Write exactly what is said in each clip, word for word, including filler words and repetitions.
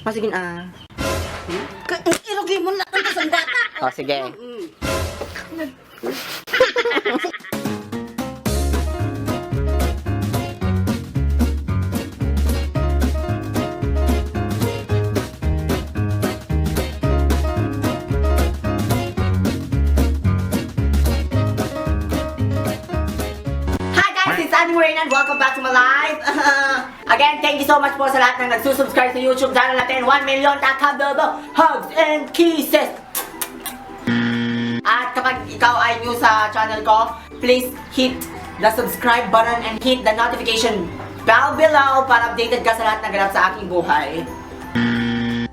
O, sige na. Ka-, irugi mo na ang kasandata. O, sige. Mm. Hi guys, it's Annie Morena and welcome back to my life. Again, thank you so much po sa lahat ng nagsusubscribe sa YouTube channel natin. One million, takam, dobo, hugs and kisses. At kapag ikaw ay new sa channel ko, please hit the subscribe button and hit the notification bell below para updated ka sa lahat ng ganap sa aking buhay.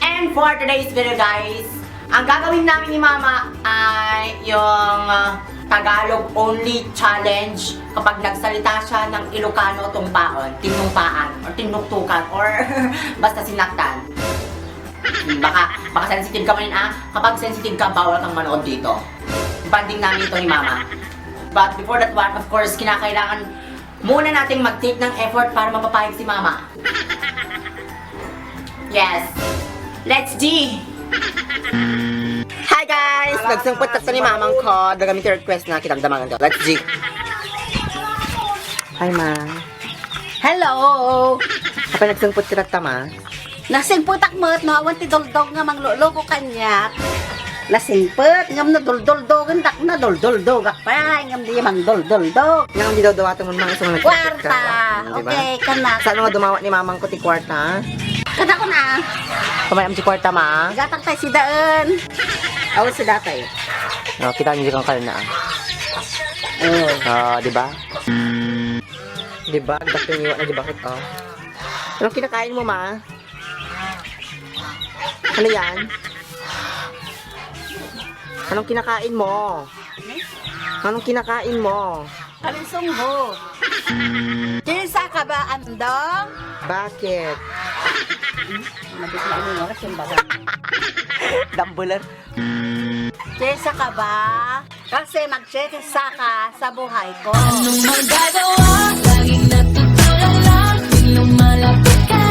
And for today's video, guys, ang gagawin namin ni Mama ay yung, ah, Tagalog only challenge kapag nagsalita siya ng Ilocano tumpaan, tinumpaan, or tinuktukan, or basta sinaktan. Hmm, baka, baka sensitive ka man, ah. Kapag sensitive ka, bawal kang manood dito. Bonding namin ito ni Mama. But before that one, of course, kinakailangan muna nating mag-take ng effort para mapapayag si Mama. Yes. Let's G! Hi guys! Nagsungpot tatta ni Mamang ko. Dagami ti request na kitang damangan ko. Let's G! Hi, Ma. Hello! Apay nagsungpot ka tatta, Ma? Nasingpetak met no awan ti doldog nga mangluluko kaniak. Nasingpet, ngem no doldoldogen dak na, doldoldogak pay, ngem di mangdoldoldog. Ngem di daw dawaten mo, Ma, isu nga nagsungpot ka. Kwarta. Di ba? Okay, kanak. Saan nga dumawat ni Mamang ko ti kwarta, ha? Kada ko na. Kamay am ti kwarta, Ma? Gatang tay sidaen. Awan si datay. O, kita niyo kang kalna, ah. Oh. Ah, di ba? Di ba? Ang dakto niyo na, di ba? Oh. Anong kinakain mo, Ma? Ano yan? Anong kinakain mo? Anong kinakain mo? Kalisunggo. Kinsa ka ba, Andong? Bakit? Mabit na ano, oras yung baga. Dambuler. Kinsa ka ba? Kasi mag-check sa ka sa buhay ko. Anong magagawa? Laging natutulala. Tuwing lumalapit ka,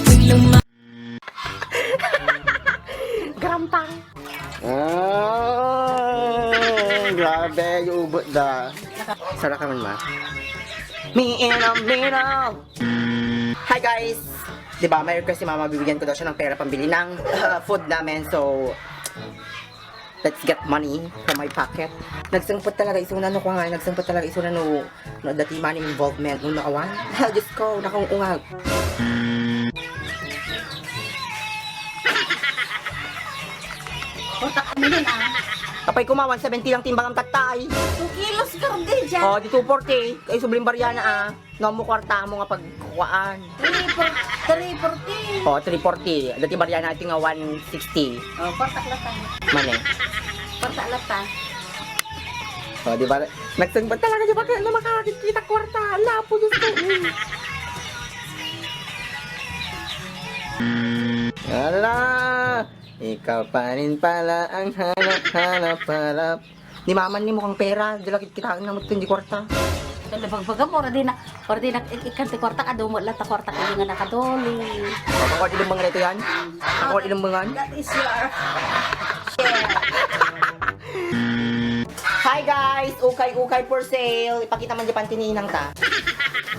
tuwing luma- Grampang. Ah, grabe, yung ubot da. Sara ka man, Ma. Me in a middle. Hi, guys! Di ba, may request si Mama, bibigyan ko daw siya ng pera pambili ng, ah, food namin. So, let's get money from my pocket. Nagsangpot talaga isuna no, kung nga, nagsangpot talaga isuna no, no, dati money involvement, no, naawan. Diyos ko, nakaungungag. Utak kami nun, ah. Apay kumawan, seventy lang timbang ang tattay. Two kilos, garde, dyan. Oh, di two forty. Ay, subling baryana, ah. No, mo kwarta mo nga pagkuhaan. Three forty. Oh, three forty. Dati baryana ito nga one sixty. Oh, kwarta lata. Mane. Kwarta lata. Oh, di ba? Nagsangbat talaga, di ba? Kaya na makakakita kwarta. Ala po, Diyos ko. Ala! Ikaw pa rin pala ang hanap-hanap-harap. Ni Mama ni mukhang pera, dala kit kita ang namot kundi kwarta. Kanda bagbaga mo, ora di na, ora di na, ik-, ikan ti kwarta, kadu mo, lata kwarta, kaya nga nakadoli. Ang kwarta ilumbang rito yan? Ang kwarta ilumbang yan? That is your share. Hi guys! Ukay-ukay for sale. Ipakita man di panty ni inang ta.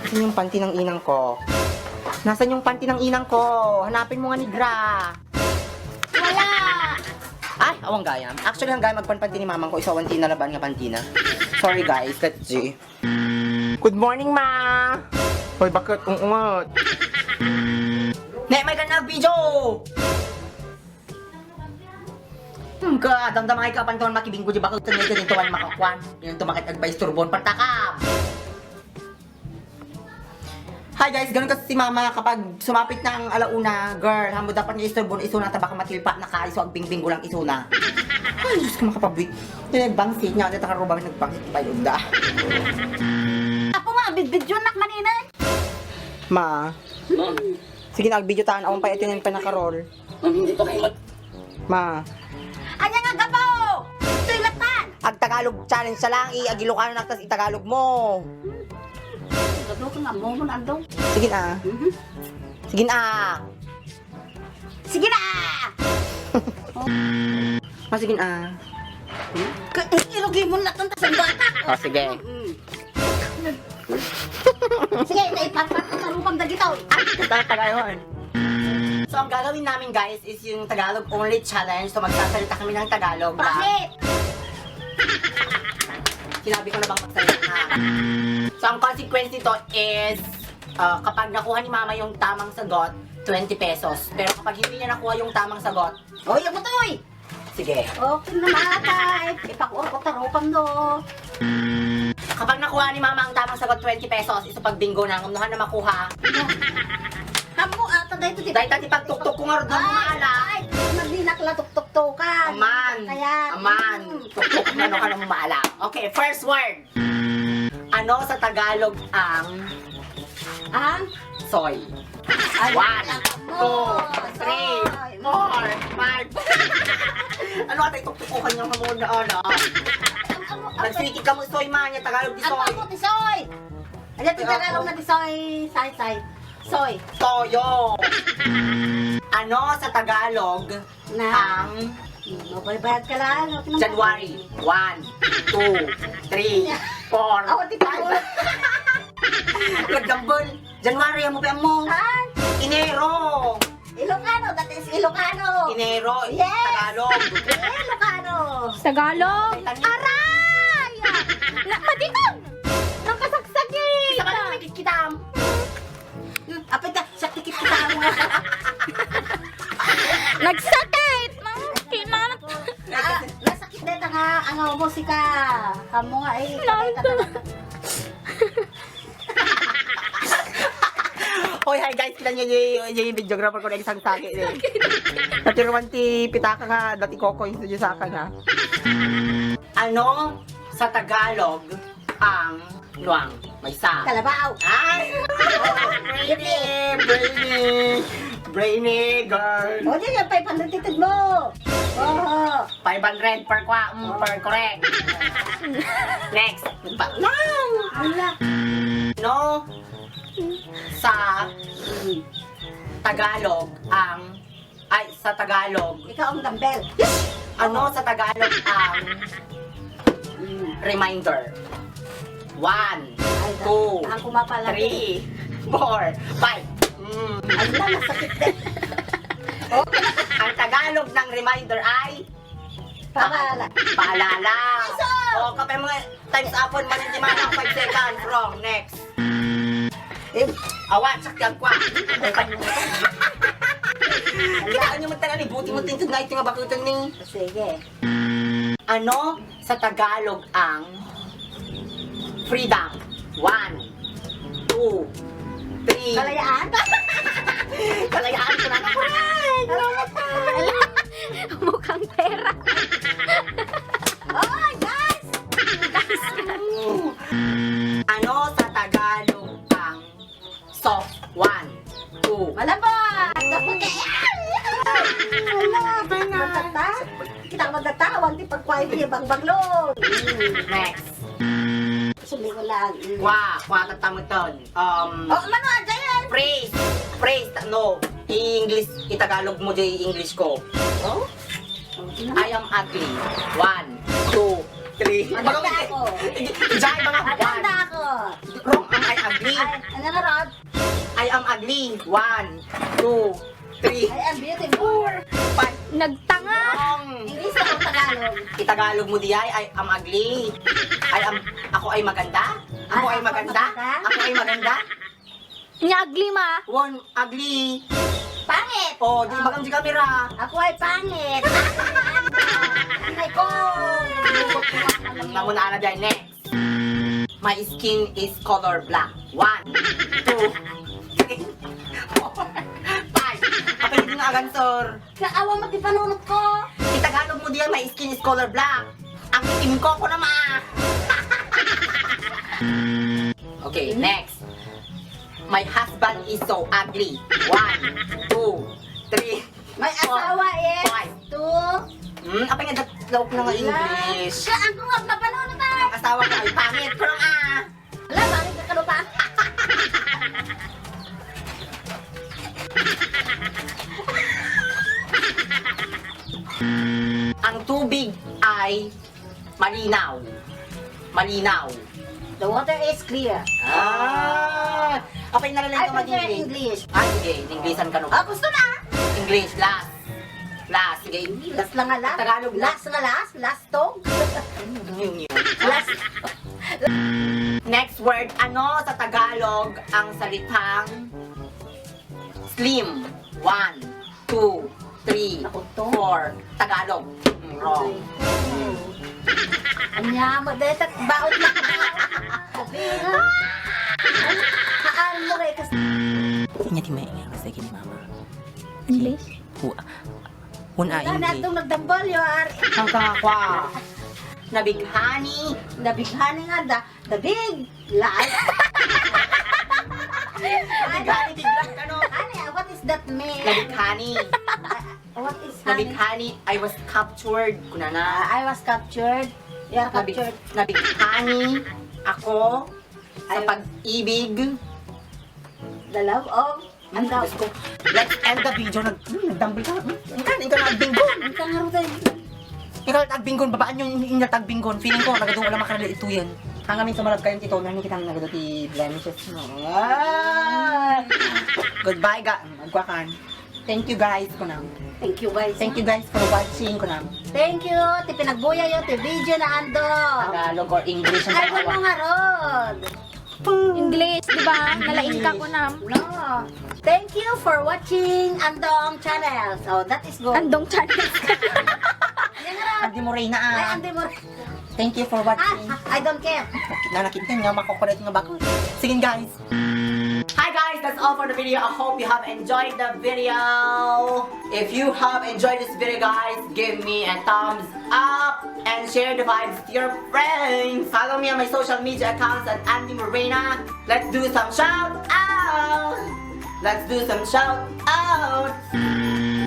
Saan yung panty ng inang ko? Nasaan yung panty ng inang ko? Hanapin mo nga ni Gra. Wala! Ay, awang gayam. Actually, hanggang magpanpanti ni mamang ko, isawan ti nalaban nga pantina. Sorry guys, let's see. Good morning, ma! Hoy, bakit? Ungungot. Ne, may ka na video! Hmm, ka, damdamay ka, pantawan makibinggo di bakit sa nito, nito, makakuan. Yung tumakit agba isturbon, patakam! Hi guys, ganun kasi si mama kapag sumapit na ang alauna, girl, hamo dapat nga istorbo na isuna, ta baka matilpa na ka, iso agbingbinggo lang isuna. Ay, Diyos ko, makapabwit. Yung nagbangsit niya, dito ka ruba, nagbangsit pa yung da. Ako nga, bidbidyo nak manina. Ma. Ma. Sige na, agbidyo taan, awan pa ito yung panakarol. Ma'am, hindi pa kayo mat- Ma. Anya nga gapo? Ito'y latan! Ag Tagalog challenge sa lang, i-, ag Ilocano na, tas i-Tagalog mo. Gado ka nga, mo, mo na, Andong. Sige na. Mhm. Sige na. Sige na, Ah, sige, ah. Ka-, irugi mo na tanta sa bata. Ah, sige. Mm. Sige, na ipagpagpag sa lupang dagito. Ay, tatagayon. So, ang gagawin namin, guys, is yung Tagalog only challenge. So, magsasalita kami ng Tagalog na. Bakit? Sinabi ko na bang magsalita? So, ang consequence nito is, ah, kapag nakuha ni Mama yung tamang sagot, twenty pesos. Pero kapag hindi niya nakuha yung tamang sagot, Hoy, ako to, eh! Sige. Okay na, Mama, tay. Ipakuha ko tarupam, no? Kapag nakuha ni Mama ang tamang sagot, twenty pesos, isu pag bingo na, ngumnuhan na makuha. Amo, ata, dahil ito, di ba? Dahil tati pagtuktok ko nga ron, Ay, maala. Ay, magdinak la tuktok-tukan. Aman. Kaya, Aman. mm. Tuktok na, no, ka na maala. Okay, first word. Ano sa Tagalog ang Ang? soy? Ay, One, anak mo, two, three, soy. four, five. Ano ata ituktukukan niya mo na, ano? Ang amo, ang Nagsilikid ka mo, soy man, yung Tagalog di ang soy. amo, ti soy. Ano ti Tagalog na ti soy? Say, say. Soy. Toyo. Ano sa Tagalog Na. Ang Hmm, mabaybayat ka lang. Okay lang. January. One, two, three, four, Ako, di pa five. Nagdambol. January, amo pa mo. Ay. Enero. Ilocano, that is Ilocano. Enero, Yes. Tagalog. Ilocano. Tagalog? Ay, tani- Aray! Na, maditon! Nakasaksakit! Isa ka lang may kikitam. Apit na, sakit kita mo. Nagsakit! Mga kinat! Ah, nasakit dito nga, ang musika. Kamu nga, eh, Nang- patay ka talaga. Oy, hi guys, kita niyo yung, yung videographer ko na isang sagi, eh. Naturuan ti pitaka nga, dati koko yung studio sa akin, ha? Ano sa Tagalog ang luang? Maysa. Kalabaw. Ay! Brainy! Brainy! Brainy, girl! O, di yan, five hundred titid mo. Oho. Five hundred per kwa, mm, Oh. per correct. Next. Pa- Wala. No. Sa Tagalog ang Ay, sa Tagalog. Ikaw ang dumbbell. Ano sa Tagalog ang Mm. reminder? One, Ay, two, ang kumapalaki. three, four, five. Mm. Ay, na, masakit din. Okay. Ang Tagalog ng reminder ay Paalala. Paalala. Iso! O, kapay mga time's up on, man, di man ang five seconds. Wrong. Next. Eh, awan, sakyan ko, ah. Kitaan niyo magtala ni Buti mo, tingkod nga ito nga bakit ni. Sige. Ano sa Tagalog ang freedom? One, two, three. Kalayaan? Kalayaan ko na. Correct! Mukhang pera. Oh, guys! Ano sa Tagalog ang soft? One, two. Wala pa! Dapat eh! Wala, Bernard. Magtata? Kita ka magtata, awan ti pagkuha yung bangbaglon. Next. Sumbi ko lang. Mm. Kwa, kwa, tatamuton. Um, Oh, mano, Jael? Phrase. Phrase, ta-, no. I-English, i-Tagalog mo, di i-English ko. Oh? I am ugly. One, two, three. Maganda ako. Jai, mga Maganda one. ako. Wrong, am I ugly? Ay, ano na, Rod? I am ugly. One, two, three, I am beautiful. four, five. Nagtanga. Wrong. English ako, Tagalog. I-Tagalog mo di ay, I am ugly. I am, ako ay maganda? Ako Ay, ay ako maganda? maganda? Ako ay maganda? Nya ugly, ma. One, ugly. Pangit. Oh, di bagang di kamera. Ako ay pangit. Ay, ko. Ang nauna na dyan, next. My skin is color black. One, two, three, four, five. Kapag hindi nga agansor. Kaawa mo ti panunot ko. Itagalog mo diyan, my skin is color black. Ang itim ko, ko na ma. Okay, next. My husband is so ugly. One, two, three, May four, asawa is five. Two. Hmm, apay nga dat-, laok na nga Wala. English. Siya ang kuwag na panunot ay. Ang asawa ko ay pangit. Kurang ah. Ala, bakit ka kalupa? Ang tubig ay malinaw. Malinaw. The water is clear. Ah! Apay, nalalain ka mag-English. English. Ah, sige. Ininglesan ka, no? Ah, gusto na. English, last. Last, sige. Last lang nga last. Tagalog, last. Last nga last. Last tong. Yun, yun. Last. Next word, ano sa Tagalog ang salitang slim? One, two, three, four. Tagalog. Mm, wrong. Anya mo, deta, baot lang. Sabi, ha? Haan mo kay kas- Inya ti maingay, basta kini mama. English? Hu-, hun a English. Natong nagdambal, you are. Ang kakwa. Nabighani. Nabighani nga da. The big lie. Nabighani, bigla ka, no? Honey, what is that mean? Nabighani. What is honey? Nabighani, I was captured. Kunana. Ah, I was captured. You are captured. Nabighani ako sa pag-ibig. The love of Ano, Diyos ko? Let's end the video. Nag, hmm, nagdambal ka. Hmm? Ikaw, ikaw na agbinggon. Ang kangarutay. Ikaw na agbinggon. Babaan yung inyong agbinggon. Feeling ko, nagadungo lang makarali ito yan. Hanggang sa marag kayo, tito, nani kita nagado ti blemishes mo. Ah! Goodbye, ga. Magkwakan. Thank you, guys, kunam. Thank you, guys. Thank you, guys, for watching, kunam. Thank you. Ti pinagbuya yo, ti video na ando. Tagalog or English ang Ay, dalawa. Ano nga rod? English, di ba? Nalaing ka ko na. No. Thank you for watching Andong Channel. So, that is good. Andong Channel. Yan nga. Andy Morena, ah. Ay, Andy Morena. Thank you for watching. Ah, I don't care. Nakita nga, makukulit nga bako. Sige, guys. Hi, guys. That's all for the video. I hope you have enjoyed the video. If you have enjoyed this video, guys, give me a thumbs up and share the vibes to your friends. Follow me on my social media accounts at Andy Morena. Let's do some shout out. Let's do some shout out.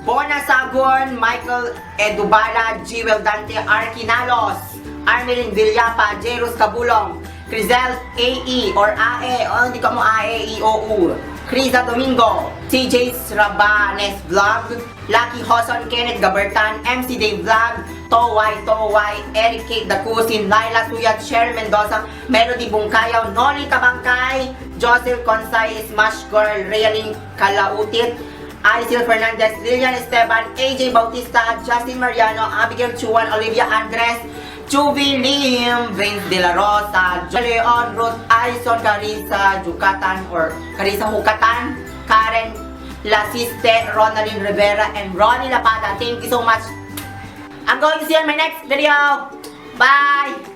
Bona Sagon, Michael Edubala, Jewel Dante, Arki Nalos, Armelin Villapa, Jerus Kabulong, Crizel A E or A E, oh, hindi ka mo A E, I O U. Criza Domingo, C J Rabanes Vlog, Lucky Hoson, Kenneth Gabertan, M C Dave Vlog, Toway Toway, Eric Kate Dacusin, Laila Suyat, Sherry Mendoza, Melody Bungkayaw, Noli Kabangkay, Josel Consay, Smash Girl, Realing Kalautit, Aisel Fernandez, Lilian Esteban, A J Bautista, Justin Mariano, Abigail Chuan, Olivia Andres, Chuvi Lim, Vince De La Rosa, Joe Leon, Ruth Aison, Carissa Yucatan or Carissa Hukatan, Karen Lasiste, Ronaldin Rivera, and Ronnie Lapata. Thank you so much. I'm going to see you in my next video. Bye!